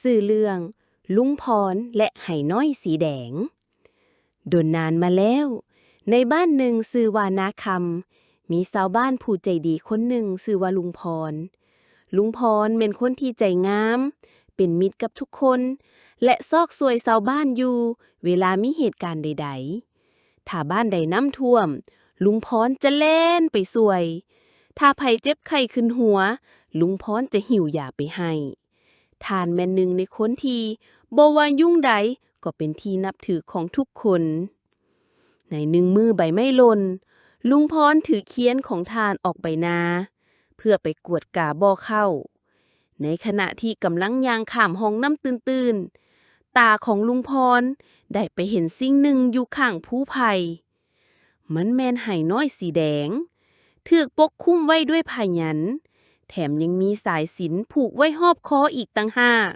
ຊື່ເລື່ອງ ລຸງພອນ ແລະ ໄຫນ້ອຍສີແດງ. ດົນນານມາແລ້ວ, ໃນບ້ານໜຶ່ງຊື່ວ່ານາຄຳ, ມີຊາວບ້ານຜູ້ໃຈດີຄົນໜຶ່ງຊື່ວ່າລຸງພອນ. ລຸງພອນແມ່ນຄົນທີ່ໃຈງາມ, ເປັນມິດກັບທຸກຄົນ ແລະ ຊອກຊ່ວຍຊາວບ້ານຢູ່ເວລາມີເຫດການໃດໆ. ຖ້າບ້ານໃດນ້ຳຖ້ວມ, ລຸງພອນຈະແລ່ນໄປຊ່ວຍ. ຖ້າໃຜເຈັບໄຂ້ຂຶ້ນຫົວ, ລຸງພອນຈະຫິ້ວຢາໄປໃຫ້. ທ່ານແມ່ນໜຶ່ງໃນຄົນທີ່ບໍ່ວ່າຍຸງໃດກໍເປັນທີ່ນັບຖືຂອງທຸກຄົນ. ໃນໜຶ່ງມື້ໃບໄມ້ຫຼົ່ນ, ລຸງພອນຖືຄຽນຂອງທ່ານອອກໄປນາ ເພື່ອໄປກວດກາບໍ່ເຂົ້າ. ໃນຂະນະທີ່ກຳລັງຍ່າງຂ້າມຮ່ອງນ້ຳຕື້ນໆ, ຕາຂອງລຸງພອນໄດ້ໄປເຫັນສິ່ງໜຶ່ງຢູ່ຂ້າງພູໄຜ່. ມັນແມ່ນໄຫນ້ອຍສີແດງ, ຖືກປົກຄຸມໄວ້ດ້ວຍຜ້າຢັນ, ແຖມຍັງມີສາຍສິນຜູກໄວ້ຮອບຄໍອີກຕ່າງຫາກ.